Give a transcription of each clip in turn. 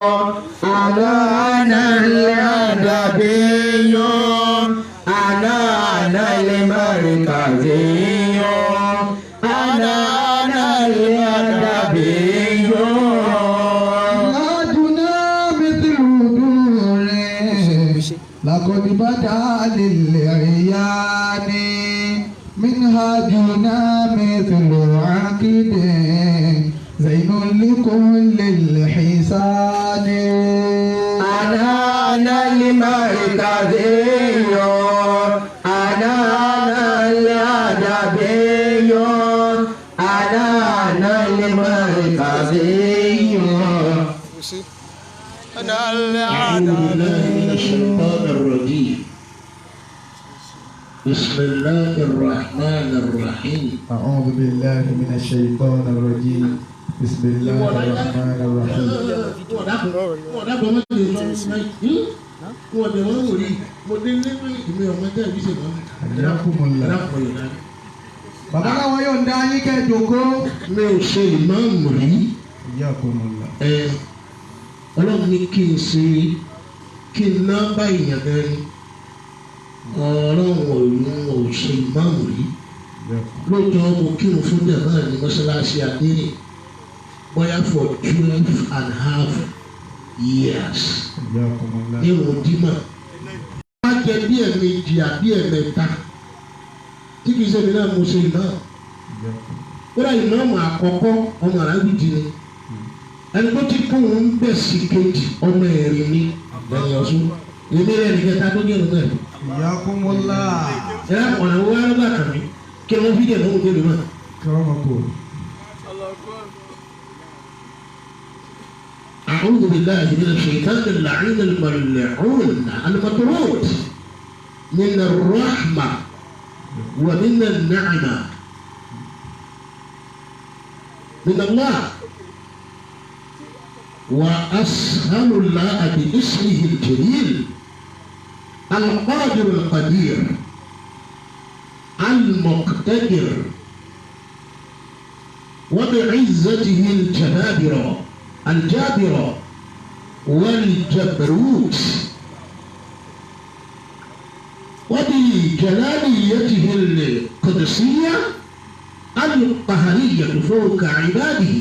أنا أنا الأدبي أنا أنا المركزي أنا أنا الأدبي. منهاجنا مثل نور لقد بدا للعيان منهاجنا مثل عقد زين لكل الحسان. أنا أنا المركزي أنا أنا الأدبي أنا أنا المركزي. أعوذ بالله من الشيطان الرجيم. بسم الله الرحمن الرحيم. أعوذ بالله من الشيطان الرجيم. بسم الله الرحمن الرحيم. Wọ́n dàpọ̀ mọ́ ti sọ wọ́n dẹ̀ wọ́n wò rí mo dé nínú ìmí ọmọ tẹ́ ìbí ṣe mọ́. حياكم الله. Ẹ̀dá. Bàbá láwọn yóò ń dá yín kẹ́ jòkó. Mi ò ṣe ìmáàmù rí. حياكم الله. Ẹ Ọlọ́run ní kí n ṣe kí n ná bá èèyàn gan ni Ọlọ́run ò ṣe ìmáàmù rí. Lóòótọ́ mo kírun fún jàmáà ní mọ́ṣáláṣí Adérìn bóyá for 12.5 years. حياكم الله. Ní òdìmọ̀ wá jẹ bí ẹ̀ẹ̀mejì àbí ẹ̀ẹ̀mẹ́ta tí kìí ṣe mi náà mo ṣe ìmáàmù. Kódà ìmáàmù àkọ́kọ́ ọmọ arábìjì ni ẹni tó ti kún un bẹ̀ sí kejì ọmọ ẹ̀rìn ni ẹ̀yìn ọ̀ṣun èmi rẹ̀ nìkẹta tó jẹ́ ìrùn náà. حياكم الله. Ẹ̀ ọ̀nà wo wá lọ́gbà kàn mí kí wọ́n fi dẹ̀ lọ́wọ́ dé mi náà. كرمكم. أعوذ بالله من الشيطان اللعين الملعون المطرود من الرحمة ومن النعمة من الله، وأسأل الله باسمه الجليل القادر القدير المقتدر وبعزته الجبابرة الجابرة والجبروت وبجلاليته القدسية القهرية فوق عباده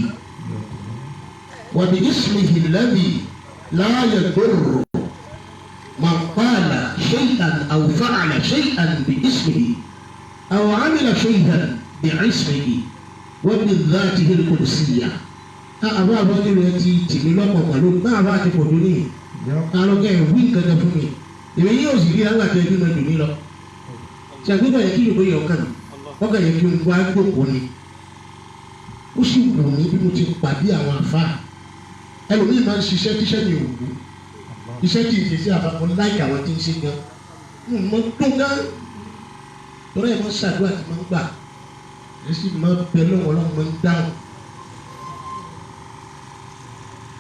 وباسمه الذي لا يضر من قال شيئا أو فعل شيئا باسمه أو عمل شيئا بعصمه وبذاته القدسية. Àbá àbájú rẹ ti tì mí lọ́pọ̀ pẹ̀lú bá àbá ti pọ̀ tó ní alọ́kẹ́ ìwé nǹkan kan fún mi èmi yóò sì rí aláàtẹ ẹbí máa dùn mí lọ. Ṣàgbégbà yẹ kí ìlú yẹ ọkàn mi ọkàn yẹ kí n wá jókòó ni ó sì wù mí bí mo ti pàdé àwọn àfa ẹlòmíì máa ń ṣiṣẹ́ tíṣẹ́ mi ò wù iṣẹ́ tí ìṣe sí àfa mo láìka àwọn tí ń ṣe gan mo dún gan torí ẹ̀ máa ń ṣàdúrà tí máa ń gbà ẹ̀ sì máa ń bẹ lọ́wọ́ ọlọ́run máa ń dáhùn.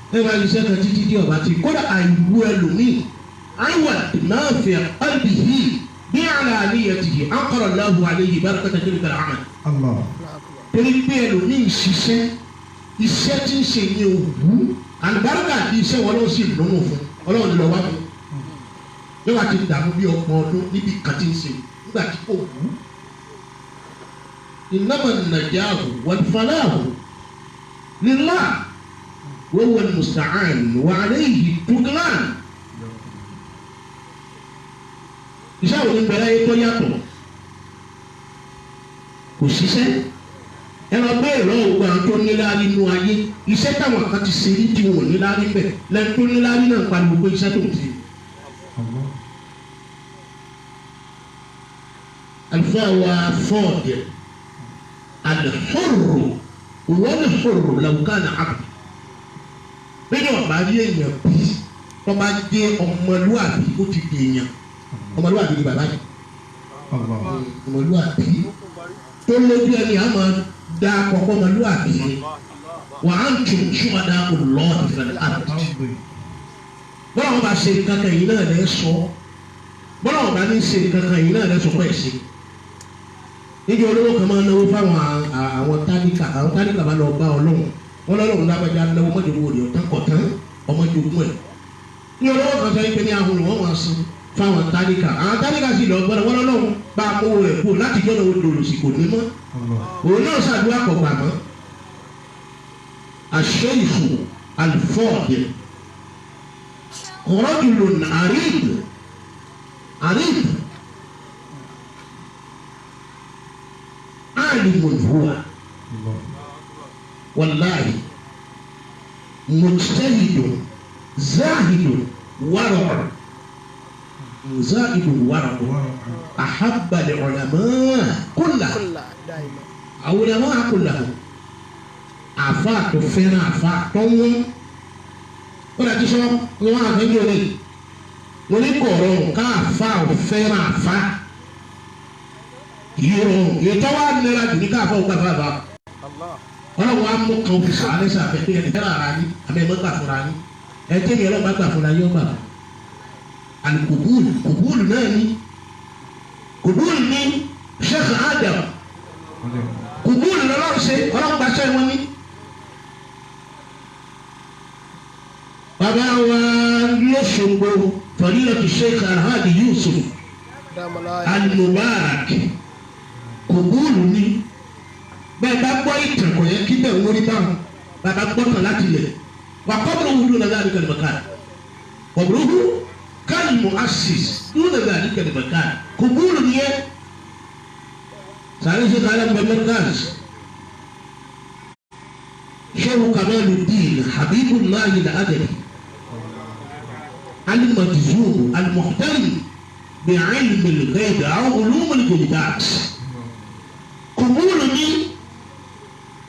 Ẹ bá ṣiṣẹ́ kan títí tí ọba ti kódà àìwú ẹlòmíì àìwà máa fi qalbihi bí alaniyatihi anqara Allahu alayhi barakata tilka al-amal. الله. Torí pé ẹlòmíì ṣiṣẹ́ iṣẹ́ tí ń ṣe ní òwú àlùbáríkà àti iṣẹ́ wọn ló sì lónà fún ọlọ́run lọ wá fún yóò wá ti dààmú bí 30 ọdún níbi kan tí ń ṣe nígbà tí kò wú. Innama an-najahu wal-falahu lillah wa huwa al-musta'an wa alayhi tuklan. Iṣẹ́ àwọn oníbẹ̀rẹ̀ ayé tó yàtọ̀ kò ṣiṣẹ́ ẹ lọ bẹ́ẹ̀ lọ́wọ́ gbogbo àwọn tó níláárí nínú ayé iṣẹ́ táwọn kan ti ṣe ní tí wọn ò níláárí ń bẹ̀ lẹ́nu tó níláárí náà ń pariwo pé iṣẹ́ tó ń ṣe. الله. Àlùfáà wa fọ́ọ̀dì al-hurru wal-hurru law kana abd bẹ́ẹ̀ ọ̀bá rí èèyàn bí wọ́n bá dé ọmọlúwàbí ó ti di èèyàn ọmọlúwàbí ni bàbá yìí. الله. Ọmọlúwàbí tó lójú ẹni a máa da kọkọ ọmọlúwàbí ni wa antum shuhada'u Allahi fil ard. Bọ́lá wọn bá ṣe nǹkan kan yìí náà lẹ́ sọ bọ́lá wọn bá ní ṣe nǹkan kan yìí náà lẹ́ sọ pé ẹ̀ ṣe. Níbi olówó kan máa náwó fáwọn àwọn tálíkà àwọn tálíkà bá lọ bá Ọlọ́run wọn lọ́lọ́run lágbájá náwó mọ́jọ́ owó rẹ̀ ọ̀tán kọ̀tán. Ọmọ jogún ẹ̀ ní ọlọ́wọ́ kan sọ pé ní ahùn wọn máa san fáwọn tálíkà. Àwọn tálíkà sì lọ gbọ́dọ̀ wọ́n lọ́wọ́ bá a kówó rẹ̀ kú láti jọ́nà odò sì kò ní mọ́. Òun náà ṣàdúrà kọ̀ gbà mọ́. Àṣeyìfù alifọ́ọ̀dì rọ́jùlùn àríb àríb àlìmùn huwa wàláhì mujtahidun zahidun warọ̀ zahidun warọ̀ ahabba al-ulama kulla ulama kullahu àfa tó fẹ́ràn àfa tó wọ́n ó dàtí sọ wọn àgbẹ̀jọ rẹ̀ wọ́n ní kò rọrùn ká àfa ò fẹ́ràn àfa yìí rọrùn ètò wa nira jù ní ká àfa ò gbà fà fà ọlọ́run wa mú kan fi sàálẹ̀ sàfẹ́ pé ẹni fẹ́ràn ara ní àmì ẹ̀mọ́ gbà fúnra ní ẹ tẹ́lẹ̀ ọlọ́run bá gbà fúnra yóò gbà fún alikubulu kubulu náà ní kubulu ní Sheikh Adam kubulu lọ́lọ́run ṣe ọlọ́run gbàṣẹ́ wọn ní. Bàbá wa lọ́sọ̀gbọ̀ Fadilatu Sheikh Alhaji Yusuf Al-Mubarak kubulu ní bẹ́ẹ̀ bá gbọ́ ìtàn kò yẹ kí bẹ́ẹ̀ ń wọlé báwọn bàbá gbọ́ tàn láti lẹ̀ wà kọ́bùrù wúlò nàlẹ́ àdìgbò nìbàkà kọ́bùrù kálímù asis wúlò nàlẹ́ àdìgbò nìbàkà kò wúlò nìyẹn sàrẹ́ ṣe kálẹ̀ mbẹ́mẹ́ gáàsì Shehu Kamaluddin Habibullahi al-Adabi al-Majzub al-Muhtarim bi'ilmi al-ghayb aw ulum al-ghaybat kò wúlò ní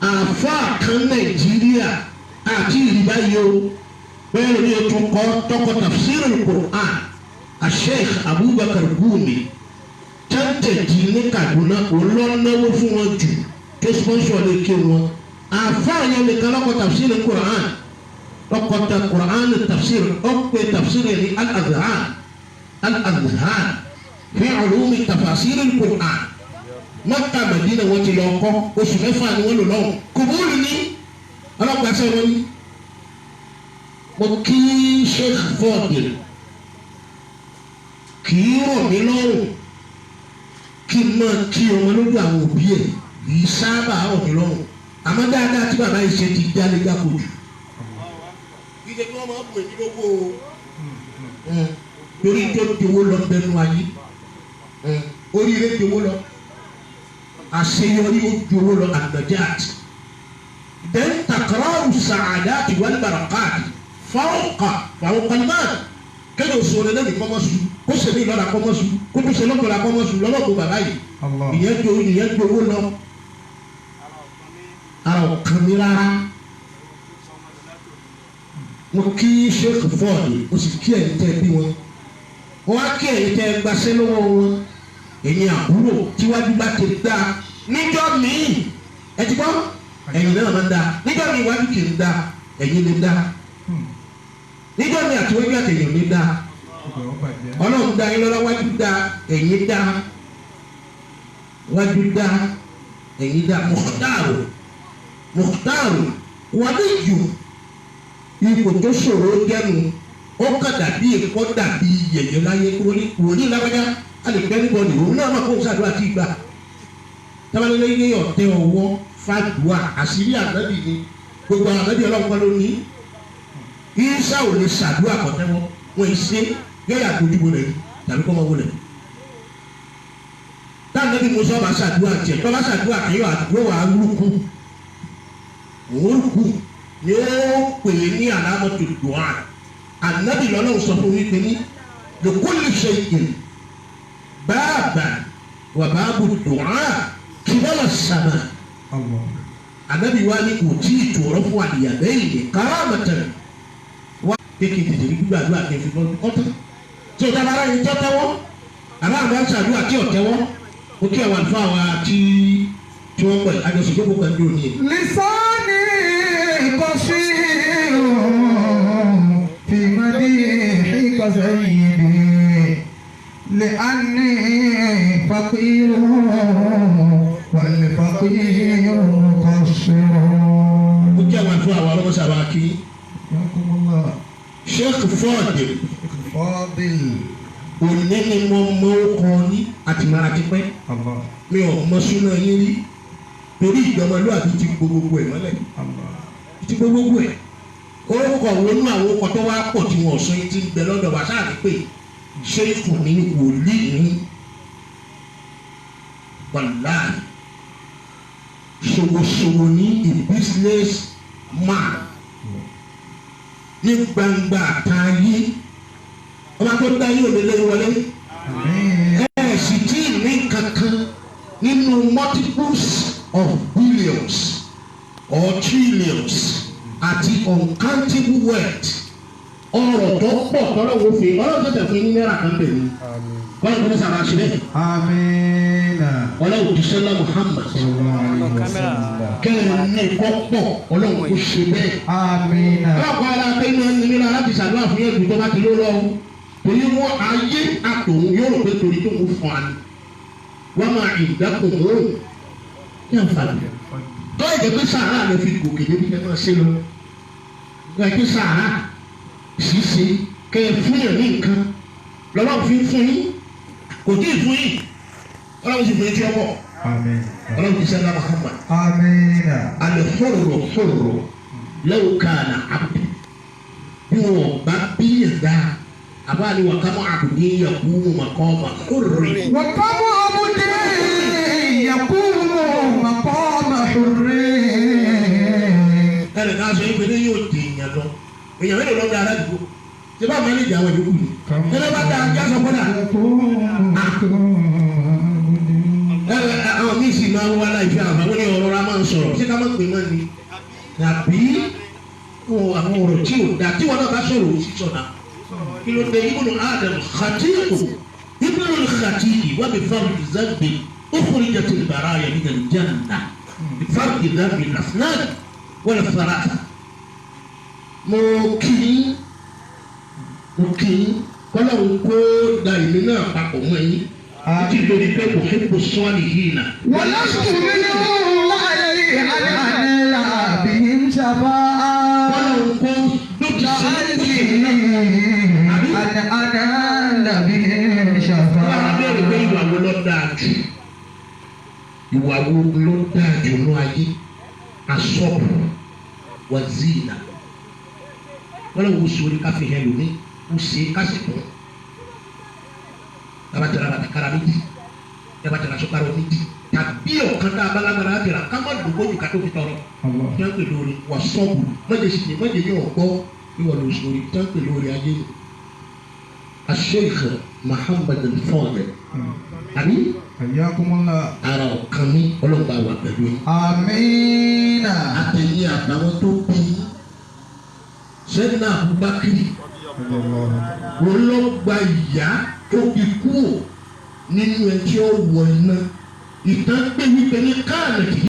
àfa kan Nàìjíríà àti ìrìbá yìí o bẹ́ẹ̀ ni o tún kọ́ tọkọ tafsir al-Qur'an Sheikh Abubakar Gumi tẹ́tẹ̀jì ní Kaduna olóńnáwó fún wọn jù tó sponsor lè ké wọn àfa yẹn nìkan lọ́kọ̀ tafsir al-Qur'an lọ́kọ̀ ta Qur'an tafsir ọ̀pẹ tafsir yẹn ní al-Adhan al-Adhan fi ulumi tafasir al-Qur'an Mẹ́kà Mẹ́dínà wọ́n ti lọ kọ́ oṣù mẹ́fà ni wọ́n lò lọ́wọ́ kòbóòlù ní ọlọ́pàá sọ wọn ní. Mo kí Sheikh Fọ́ọ̀dì kì í rọ̀ mí lọ́rùn kí n máa kí ọmọ lójú àwọn òbí ẹ̀ kì í sábà rọ̀ mí lọ́rùn àmọ́ dáadáa tí bàbá yìí ṣe ti dálé jáko jù. Kì í ṣe kí wọ́n máa bù èmi lówó o torí tó dowó lọ bẹnu ayé oríire dowó lọ àṣeyọrí ó dowó lọ ànàjáàt then takraru sàádáàtì wal barakati fawqa fawqa al-mal kéde òṣòro lẹ́nu kọ́mọ́sù kó sèmi lọ́la kọ́mọ́sù kó tó ṣe lọ́kọ̀ọ́lá kọ́mọ́sù lọ́lọ́kọ̀ bàbá yìí ìyẹn dowó lọ ara ọ̀kan mi rárá mo kí Sheikh Fọ́ọ̀dì mo sì kí ẹ̀yin tẹ́ bí wọn wọ́n á kí ẹ̀yin tẹ́ gbaṣẹ́ lọ́wọ́ wọn ẹ̀yin àbúrò tíwájú bá ti dá níjọ́ míì ẹ ti gbọ́ ẹ̀yin náà máa ń dá níjọ́ míì iwájú kì í dá ẹ̀yin lè dá níjọ́ míì àtiwájú àtẹ̀yìn lè dá ọlọ́run dá yín lọ́lá wájú dá ẹ̀yin dá wájú dá ẹ̀yin dá Mukhtaru Mukhtaru wàlíyù ipò tó ṣòro jẹ́nu ó kàn dàbí èkó dàbí yẹ̀yẹ́ láyé wòlíì lágbájá a lè gbẹ́ níbọ̀dì òun náà máa kó sàdúrà tí gbà tábàlélẹ́ ní ọ̀tẹ́ ọwọ́ fàdúà àṣírí ànábì ni gbogbo ànábì ọlọ́pàá ló ní ìsá ò lè sàdúà kọ̀tẹ́wọ́ wọ́n ì ṣe yọ̀yà dojúbo rẹ̀ tàbí kọ́ máa wọlé táànábì Mùsá bá sàdúà tiẹ̀ tọ́ bá sàdúà kẹ́yọ̀ àdúgbò wà á lùkù òun lùkù ni ó pè é ní àlámọ̀tò dùn ànábì lọ́lọ́run sọ fún wípé ní lùkúlù ṣe ìgbìn báàbà wà báàbù dùn kìbọ́lá sàmà ànábì wa ní kò tí ì tòrọ fún àdìyàbẹ́ ìlẹ̀ káràmọ̀tẹ̀ wá kéèké tètè ní gbígbàdúrà kí n fi bọ́ ọtọ́ tí o dábàá ráyè tọ́ tẹ́wọ́ àbá àwọn àṣàdúrà tí ò tẹ́wọ́ ó kí àwọn àlùfáà wa tí wọ́n pẹ̀ àjọṣe jókòó pẹ̀lú òní. lisani قصير في مديحك سيدي لأني فقير والفقير مقصر. Ó kí àwọn àlùfáà wa ọlọ́mọ sábà kí. حياكم الله. Sheikh Fadil. Fadil. Òní ni mo mọ ọkọ yín àtìmọ́ra ti pẹ́. Allah. Mi ò mọ súná yín rí torí ìjọmọlúwàbí ti gbogbo ẹ̀ mọ́lẹ̀. Allah. Ti gbogbo ẹ̀. Orúkọ wo nú àwọn ọkọ̀ tó wá pọ̀ tí wọ́n sọ yín ti ń bẹ lọ́dọ̀ wa sáà ní pé Sheikh ní wòlíì ní wàláì ṣòwòṣòwò ní a business man ní gbangba àtàyé ọba tó dá yóò lé lẹ́yìn wọlé. Àmín. Ẹ sì tí ì ní kankan nínú multiples of billions or trillions àti uncountable wealth, ọrọ̀ tó pọ̀ tọ́lọ̀ wo fi ọlọ́run tó tẹ̀ fún yín ní náírà kan bẹ̀ ni wọ́n kò ní sàrà ṣe bẹ́ẹ̀. Àmín. Ọlọ́run ti sẹ́lá Muhammad. Sallallahu alayhi wa sallam. Kẹ́rin ní kọ́ pọ̀, ọlọ́run kò ṣe bẹ́ẹ̀. Àmín. Ọlọ́pàá ara pé inú ẹni nínú aláti ṣàdúrà fún yẹn tó bá ti ló lọ́wọ́ torí wọn ayé àtòun yóò rò pé torí tó ń fún wa ni wọ́n máa ìdákùn mọ́ ní àǹfààní tó ẹ̀jẹ̀ pé sàárà ló fi gòkè débi ẹ máa ṣe lọ ẹ pé sàárà ṣíṣe kẹ ẹ fún yàn ní nǹkan lọ́wọ́ fi ń fún yín, kò tí ì fún yín, ọlọ́run sì fún yín tí ó pọ̀. Àmín. Ọlọ́run ti sẹ́ńdá Muhammad. Àmín. Alihurru hurru law kana abdu, bí wọn bá bí yẹn dá abáni wà kámọ́ àbùdí yaqumu maqama hurri. وكم عبد يقوم مقام حر. Ẹnì kan sọ pé ní yóò di èèyàn lọ, èèyàn mélòó ló ń da aládùúgbò ṣé bá mánéjì àwọn ìyókù ni ẹnì bá da ajá sọ kọ́dà. Ẹ ẹ, àwọn míì sì máa ń wá láì fi àwọn àwọn ní ọ̀rọ̀ ra máa ń sọ̀rọ̀, ṣé ká má pè mọ́ ni tàbí àwọn ọ̀rọ̀ tí ò da tí wọn náà bá sọ̀rọ̀ ò sì sọ̀dà kí ló dé? Ibùdó Adam khati'u ibùdó khati'i wà bí fardi zambi ukhrijat al-baraya min al-janna bí fardi zambi al-asnan wal thalatha. Mo kì í, mo kì í kọ́lọ́hún kó da ìlú náà papọ̀ mọ́ ẹ̀yìn títí lórí pé kò hibbu salihina. ولست منهم علي أن لا بهم شفاعة. Kọ́lọ́hún kó lókè sí لعلي أن أنال بهم Wọ́n á bẹ̀rẹ̀ pé شفاعة. ìwà wo ló dáa jù? Ìwà wo ló dáa jù ní ayé? Asọ́bù wà zina. Wọ́n lè wo sórí káfí hẹ́ lómi, ó ṣe kásìkò. Tabatara bàtà kára méjì, tabatara sọ́kàrà méjì, tàbí ọ̀kan tá a bá lágbára á jẹrà ká má dògbò jù ká tó fi tọrọ. Allah. Tí wọ́n pè lórí wà sọ́ọ̀bù, mọ̀jẹ̀ sì ni mọ̀jẹ̀ yóò gbọ́ ìwọ ló sórí tí wọ́n pè lórí ayé nù. Sheikh Muhammad al-Fadil àbí Hayyakumullah. ara ọ̀kan ní ọlọ́gbà wà pẹ̀lú yín. آمين. Àtẹ̀yìn àtàwọn tó bí yín. Sẹ́dínà Abubakar olọ́gba ìyá tó fi kú ò nínú ẹ tí ó wọ iná. Ìtàn gbé wípé ní káàlẹ̀ kì